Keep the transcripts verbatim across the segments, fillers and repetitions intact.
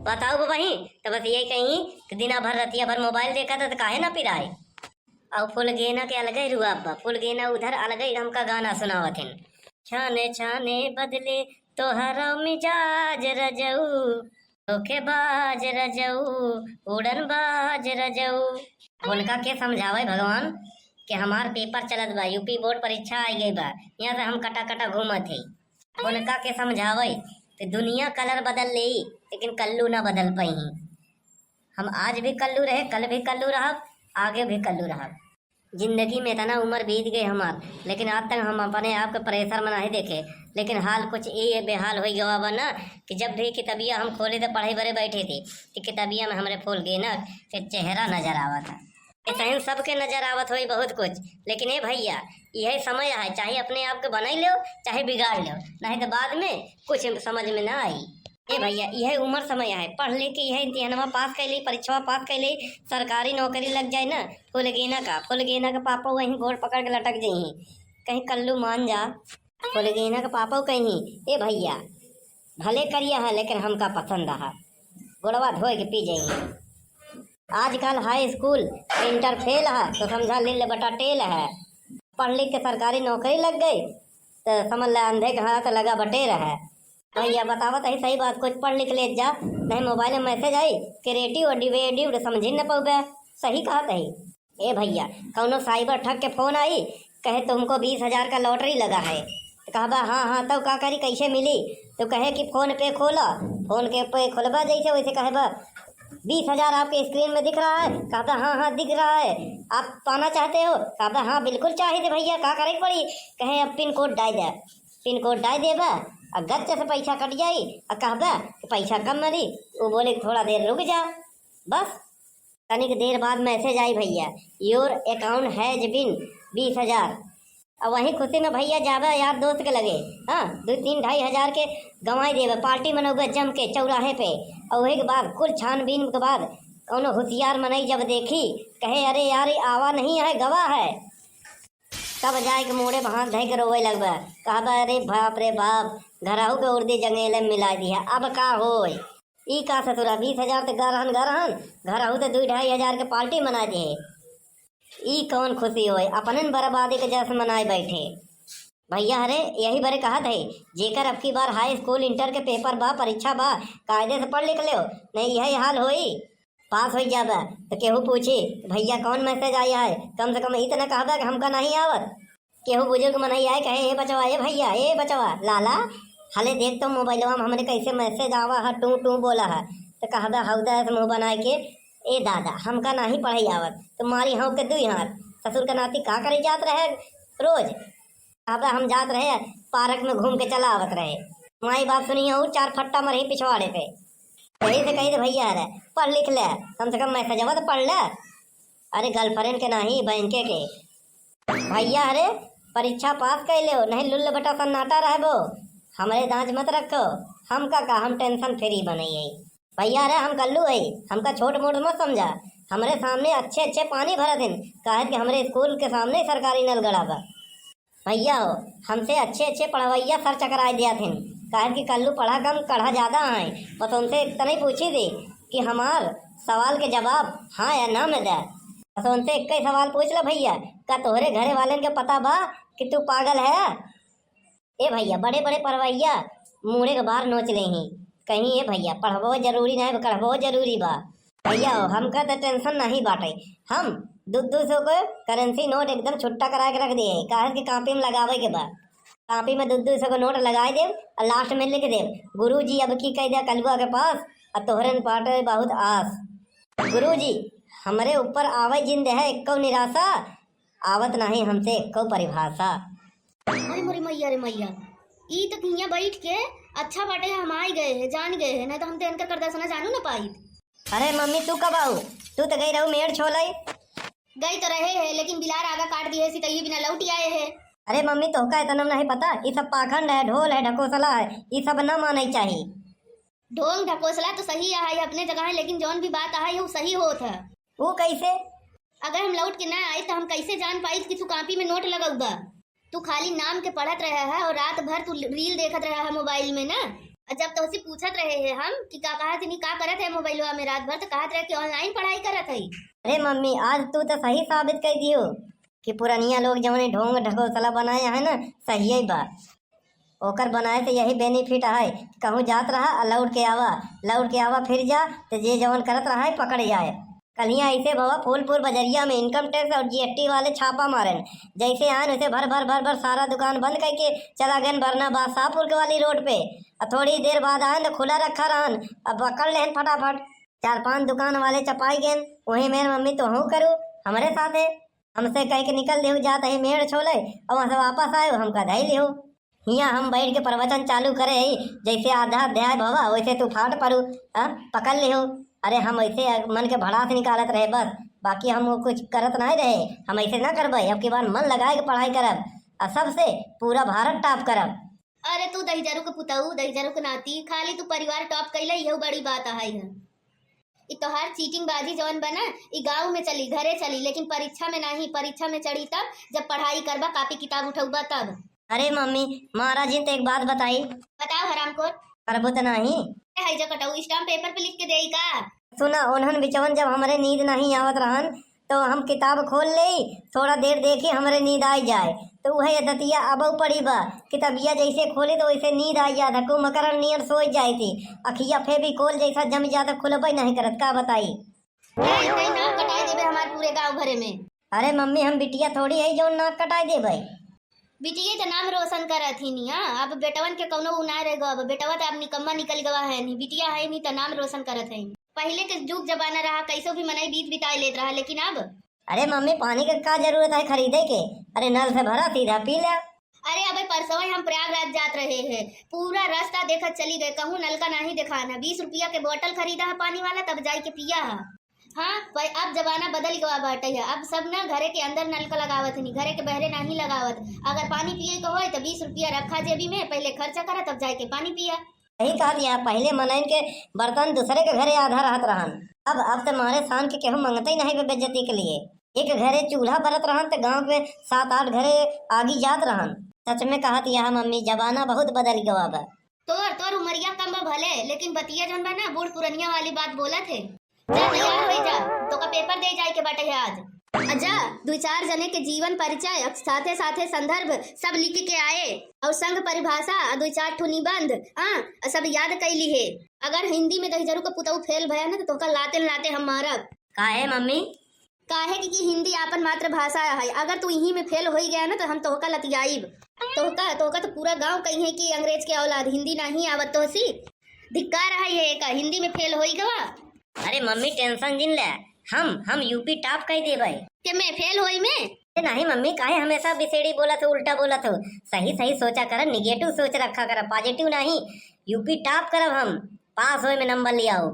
बताओ बबही, त बस यही कहीं कि दिना भर रतिया भर मोबाइल देखत है त काहे ना पिराए? अउ फुलगेना के अलगे रुआब बा, फुलगेना उधर अलगे हमका गाना सुनावत हिन। छाने छाने बदले तोहरा मिजाज रजऊ, धोखेबाज रजऊ, उड़नबाज रजऊ। उनका के समझावे भगवान कि हमार पेपर चलत बा, यूपी बोर्ड परीक्षा आई गई बा, यहाँ से हम कटा कटा घूमत ही। उनका के समझावे कि दुनिया कलर बदल लेई, लेकिन कल्लू ना बदल पाई। हम आज भी कल्लू रहे, कल भी कल्लू रहब, आगे भी कल्लू रहब। जिंदगी में इतना उम्र बीत गई हमार, लेकिन आज तक हम अपने आप के प्रेशर में नहीं देखे। लेकिन हाल कुछ ये बेहाल हो गवा बा ना कि जब भी किताबिया हम खोले तो पढ़ाई बरे बैठे थे, तो किताबिया में हमरे फुलगेना के चेहरा नजर आवत है। ऐसा सबके नजर आवत होई बहुत कुछ, लेकिन ए भैया, यही समय है, चाहे अपने आप के बनाई लो, चाहे बिगाड़ लो, नहीं तो बाद में कुछ समझ में ना आई। ए भैया, यह उम्र समय है, पढ़ लिख के यह इम्तिहनवा पास कर ली, परीक्षवा पास कर ली, सरकारी नौकरी लग जाए ना, फुलगेना का, फुलगेना का पापा वहीं गोड़ पकड़ के लटक जाई, कहीं कल्लू मान जा। फुलगेना का पापा कहीं, ए भैया, भले करिया है लेकिन हमका पसंद है, गोड़वा धोए के पी जाई। आजकल हाई स्कूल इंटर फेल है तो समझा लील बटा टेल है, पढ़ लिख के सरकारी नौकरी लग गई तो समझ ले अंधे के हाथ लगा बटेर है। भैया बतावत है सही बात, कुछ पढ़ लिख ले जा, नहीं मोबाइल में मैसेज आई, क्रिएटिव और डिवेटिव समझ ही न पउबे। सही कहत है। ए भैया, कौनो साइबर ठग के फोन आई, कहे तुमको बीस हजार का लॉटरी लगा है, तो कहबा हाँ हाँ, तो का करी, कैसे मिली? तो कहे कि फोन पे खोला, फोन के पे खोलबा जैसे वैसे कहबा बीस हजार आपके स्क्रीन में दिख रहा है, कहबा हाँ हाँ दिख रहा है, आप पाना चाहते हो? कहबा हाँ बिल्कुल चाहिए भैया, का करे के पड़ी? कहे अब पिन कोड डाल दे, पिन कोड डाल देबा, आ गच्च से पैसा कट जाई, आ कहबा कि पैसा कम मिली, वो बोले थोड़ा देर रुक जा, बस। तनिक देर बाद मैसेज आई भैया, your account has been बीस हजार। अब वही खुशी में भैया जाबे यार दोस्त के लगे, हाँ, दो तीन ढाई हजार के गंवाई देबे, पार्टी मनौबे जम के चौराहे पे। और वही के बाद कुल छानबीन के बाद कौनो होशियार मनई जब देखी, कहे अरे यार ये आवा नहीं है, गवा है। तब जाए के मोड़े पे हाथ धइ के रोवे लगबे, कहबे अरे बाप रे बाप, घरहू के उर्दी जंगेले में मिला दिया, अब का होय? ई का ससुरा, बीस हजार ते गरहन गरहन, घरहू ते दुई ढाई हजार के पार्टी मना दिए। ई कौन खुशी होय, अपनन बर्बादी के जश्न मनाए बैठे। भैया हरे, यही बरे कहत है, जेकर अब की बार हाई स्कूल इंटर के पेपर बा, परीक्षा बा, कायदे से पढ़ लिख लेओ, नहीं यही हाल होई। पास होई जाबे तो केहू पूछी, भैया कौन मैसेज आया है? कम से कम इतना कहबे कि हमका नहीं आवत। केहू बुजुर्ग मनई आए कहे, ए बचवा, ए भैया, ए बचवा, लाला, हले देख तो मोबाइलवा में हमरे कैसे मैसेज आवा है, टू टू बोला है। तो कहबे हौदा से मुंह बनाए के, ए दादा, हमका नहीं पढ़ाई आवत, तो मारी हौंक के दुई हाथ। ससुर का नाती का करे जात रहे रोज? कहबे हम जात रहे पार्क में घूम के चला आवत रहे, माई बाप सुनी और चार फट्टा मरही पिछवाड़े पे। यही से कही दे भैया रे, पढ़ लिख ले, कम से कम मैसेजवा तो पढ़ ले। अरे गर्लफ्रेंड के नहीं, बैंके के। भैया रे, परीक्षा पास कर लेओ, नहीं लुल्ल बटा सन्नाटा रहबो। हमरे दांच मत रखो, हमका का, हम टेंशन फ्री बनई है। भैया रे, हम कल्लू है, हमका छोट मोट मत समझा। हमरे सामने अच्छे अच्छे पानी भरत हिन, काहे कि हमरे स्कूल के सामने सरकारी नल गड़ा बा। भैया हो, हमसे अच्छे अच्छे पढ़वैया सर चकराए दिया थिन, काहे कि कल्लू पढ़ा कम, कढ़ा ज्यादा है। बस उनसे इतना ही पूछी थी कि हमार सवाल के जवाब हाँ या ना में दे। बस उनसे एक ही सवाल पूछ ला भैया, का तोहरे घरे वालन के पता बा कि तू पागल है? ए भैया, बड़े बड़े पढ़वैया मुड़े के बार नोच ले ही, कहीं ए भैया पढ़बो जरूरी ना है, कढ़बो जरूरी बा। भैया हो, हमका त टेंशन नहीं बाटे। हम दू दू सौ के करेंसी नोट एकदम छुट्टा करा के रख दिए, काहे कि कापी में लगावे के बा। कापी में दू दू सौ के नोट लगाए देब और लास्ट में लिख देब, "गुरुजी अब की कह दे कलुआ के पास, और तोहरन पाटे बहुत आस।" गुरुजी, हमरे ऊपर आवे जिंद है एक्को निराशा, आवत नहीं हमसे एक्को परिभाषा। अरे मोरी मैया रे मैया, ई तो हियां बैठ के अच्छा बाटे हम आई गए हैं, जान गए हैं, नहीं तो हम तो इनकर करदर्शना जानू ना पाई। अरे मम्मी, तू कब आऊ? तू तो गई रहू मेड़ छोले। गई तो रहे है, लेकिन बिलार आगा काट दिए, सितैये बिना लौट आए है। अरे मम्मी, तोहका इतना नहीं पता, ई सब पाखंड है, ढोल है, ढकोसला है, ई सब ना माने चाहिए। ढोंग ढकोसला तो सही है, अपने जगह है, लेकिन जौन भी बात है, वो सही होत है। वो कैसे? अगर हम लौट के ना आए, तो हम कैसे जान पाई कि तू कापी में नोट लगौबा? तू खाली नाम के पढ़त रहे है और रात भर तू रील देखत रहे है मोबाइल में ना। और जब तोहसे पूछत रहे हैं हम कि का कहत नी, का करत है मोबाइलवा में रात भर, तो कहत रहे कि online पढ़ाई करत है। अरे मम्मी, आज तू तो सही साबित कर दियो कि पुरनिया लोग जौन ढोंग ढकोसला बनाए हैं ना, सही बा। ओकर बनाए से यही benefit है, कहूँ जात रहा आ लौट के आवा, लौट के आवा फिर जा, तो जे जौन करत रहा है पकड़ जाए। कल्हिया ऐसे भवा फूलपुर बजरिया में income tax और G S T वाले छापा मारेन, जैसे आएन वैसे भर भर भर भर सारा दुकान बंद करके चला गएन बरना बादशाहपुर के वाली रोड पे। और थोड़ी देर बाद आएन तो खुला रखा रहन, अब पकड़ लेहन फटाफट। चार पांच दुकान वाले चपाई गएन, वही मेर मम्मी तोहू करू हमरे साथे। हमसे कह के निकल देहु जात ही मेड़ छोले, और वहाँ से वापस आए हमका धई लिहु। हियाँ हम बैठ के प्रवचन चालू करे ही, जैसे आधा अध्याय भवा वैसे तू फाट परू, हाँ, पकड़ लिहु। अरे हम ऐसे मन के भड़ास निकालत रहे बस, बाकी हम वो कुछ करत नहीं रहे। हम ऐसे ना करबे, अब की बार मन लगाए के पढ़ाई करब, आ सबसे पूरा भारत top करब। अरे तू दहिजरू के पुतऊ, दहिजरू के नाती, खाली तू परिवार top कैले, यहू बड़ी बात है। ई तोहार चीटिंग बाजी जौन बा ना, ई गाँव में चली, घरे चली, लेकिन परीक्षा में नहीं। परीक्षा में चढ़ी तब, जब पढ़ाई करबा, कापी किताब उठौबा तब। अरे मम्मी, महाराज जी तो एक बात बताई। बताओ हरामखोर। करबो तो नहीं। ए, है जो कटऊ, stamp paper पे लिख के देई का? सुना, उन्हन बिचवन जब हमरे नींद नहीं आवत रहन, तो हम किताब खोल लेई, थोड़ा देर देखी, हमरे नींद आई जाए। तो उहे आदतिया अबऊ पड़ी बा, किताबिया जैसे खोली तो वैसे नींद आई जात है, कुंभकर्ण नियर सोई जाई थी। अखिया Fevicol जैसा जम जात है, खुलबे नहीं करत, का बताई। नहीं, नहीं, नाक कटाई देबे हमार पूरे गाँव भरे में। अरे मम्मी, हम बिटिया थोड़ी है जौन नाक कटाई देबे। बिटिया तो नाम रोशन करत ही नी, हाँ? अब बेटवन के कौनो उ ना रह गो, अब बेटवा तो अब निकम्मा निकल गवा है नी, बिटिया है नी तो नाम रोशन करत है। पहिले के जुग जमाना रहा, कैसो भी मनई बीत बिताए लेत रहा, लेकिन अब अरे मम्मी, पानी के का जरूरत है खरीदे के? अरे नल से भरा, सीधा पी ला। अरे अबे परसों हम प्रयागराज जात रहे हैं, पूरा रास्ता देखत चली गए, कहूँ नलका नहीं देखाना। बीस रुपया के बोतल खरीदा है पानी वाला, तब जाई के पिया है। हाँ, पर अब जमाना बदल गवा बाटे है। अब सब ना घरे के अंदर नलका लगावत हनी, घरे के बहरे नहीं लगावत। अगर पानी पिए के होए तो बीस रुपया रखा जेबी में, पहले खर्चा करा तब जाए के पानी पिया। सही कहत यहाँ, पहिले मनइन के बर्तन दूसरे के घरे आधा रहत रहन। अब, अब ते मारे शान के केहू मंगते ही नहीं बे बेइज्जती के लिए। एक घरे चूल्हा बरत रहन ते गाँव के सात आठ घरे आगी जात रहन। सच में कहत यहाँ मम्मी, जमाना बहुत बदल गवा बा। तोर, तोर उमरिया कम बा भले, लेकिन बतिया जौन बा ना, बूढ़ पुरनिया वाली बात बोलत है। जा तैयार होई जा, तोका पेपर दे जाए के बाटे है आज। आ जा, दुई चार जने के जीवन परिचय, साथे साथे संदर्भ सब लिख के आए, और संघ परिभाषा, आ दुई चार ठो निबंध, हाँ, आ सब याद कैली है। अगर हिंदी में दहिजरू का पुतऊ फेल भया ना, तो तोका लाते लाते हम मारब। काहे मम्मी? काहे कि, कि हिंदी आपन मातृभाषा है। अगर तू इही में फेल होई गया ना, तो हम तोहका लतियाइब। तोहका, तोहका तो पूरा गांव कही है कि अंग्रेज के औलाद, हिंदी नहीं आवत तोहसी। धिक्कार है ये का, हिंदी में फेल होई गवा। अरे मम्मी, tension जिन ले, हम, हम यूपी top कई देबै। के मैं फेल होई में? ए, नहीं मम्मी, काहे हमेशा बिसेड़ी बोलत हो, उल्टा बोलत हो? सही सही सोचा कर, negative सोच रखा कर, positive नहीं। यूपी top करब हम, पास होए में नंबर ले आओ।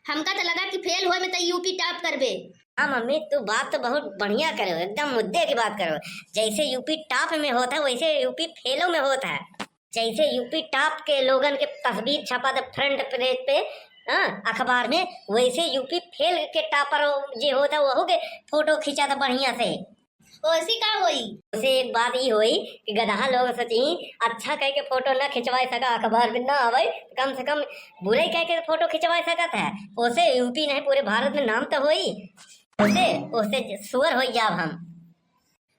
हमका तो लगा कि फेल होए में तो यूपी top करबे। हाँ मम्मी, तू बात तो बहुत बढ़िया करो, एकदम मुद्दे की बात करो। जैसे यूपी top में होता है, वैसे यूपी फेलों में होता है। जैसे यूपी top के लोगन के तस्वीर छपा था front page पे, हाँ, अखबार में, वैसे यूपी फेल के topper जे होता, वहू के फोटो खींचा था बढ़िया से। ओसे का होई? ओसे एक बात ई होई कि गदहा लोग सची अच्छा कह के फोटो ना खिंचवाए सका, अखबार में ना आवे, कम से कम बुराई कह के फोटो खिंचवाए सकत है। ओसे यूपी नहीं, पूरे भारत में नाम तो होई। ओसे, ओसे सुअर होई जाब हम।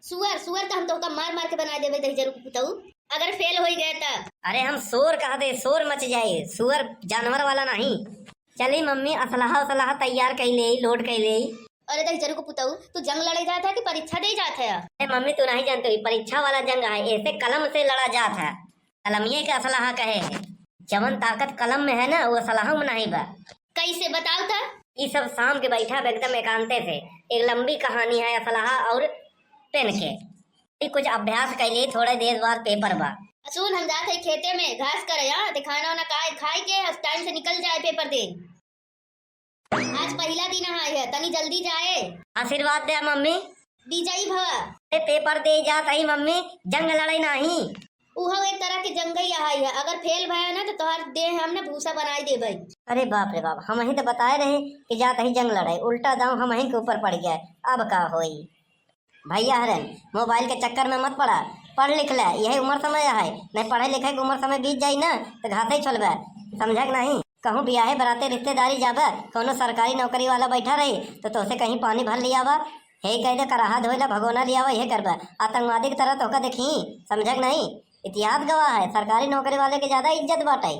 सुअर, सुअर तो हम तोहका मार मार के बना देबे दहिजरू के पुतऊ, अगर फेल होई गए त। अरे हम शोर कहा दे, शोर मच जाए, सुअर जानवर वाला नहीं। चली मम्मी, असलहा उसलहा तैयार कई ले, load कई ले। अरे दहिजरू के पुतऊ, तू जंग लड़े जात है कि परीक्षा दे जात है? अरे मम्मी, तू नहीं जानते, ई परीक्षा वाला जंग है, ऐसे कलम से लड़ा जात है। कलमिये के असलहा कहे है। जवन ताकत कलम में है ना, वो असलहा में नहीं बा। कैसे, बताओ त? ई सब शाम के बैठा बा एकदम एकांते से। एक लंबी कहानी है असलहा और पेन के। ई कुछ अभ्यास कैले, थोड़े देर बाद पेपर बा। सुन, हम जात है खेते में घास करे, हाँ, ते खाना वाना खाए, खाए के टाइम से निकल जाए पेपर दे। आज पहिला दिन आए है, तनी जल्दी जाए। आशीर्वाद दे मम्मी। विजयी भवा। ए, पेपर दे जात हई मम्मी, जंग लड़े नाही। उहो एक तरह के जंगई आहाई है, अगर फेल भया ना तो तोहार देह हम ना भूसा बनाई देबे। अरे बाप रे बाप, हम ही तो बताए रहे कि जात ही जंग लड़े, उल्टा दांव हम ही के ऊपर पड़ गया, अब का होई? भैया हरन, मोबाइल के चक्कर में मत पड़ा, पढ़ लिख ले, यही उम्र समय है, नहीं पढ़े लिखे के उम्र समय बीत जाई ना तो घासे ही छोलबे, समझे कि नहीं? कहूँ बियाहे बराते रिश्तेदारी जाबे, कौनो सरकारी नौकरी वाला बैठा रही तो तोसे कहीं पानी भर लियावा, हे कह दे कराहा धोए ला भगोना लियावा, यह करबे, आतंकवादी की तरह तोका देखी, समझे कि नहीं? इतिहास गवाह है, सरकारी नौकरी वाले के ज्यादा इज्जत बाटे।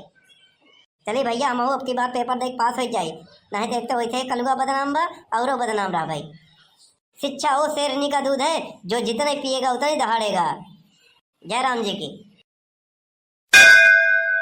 चली भैया, हमहू अब की बार पेपर देख पास हो जाई, नहीं तो एक तो वैसे ही कलुआ बदनाम बा, औरो बदनाम रहा भाई। शिक्षा ओ शेरनी का दूध है, जो जितना ही पिएगा उतना ही दहाड़ेगा। जय राम जी की।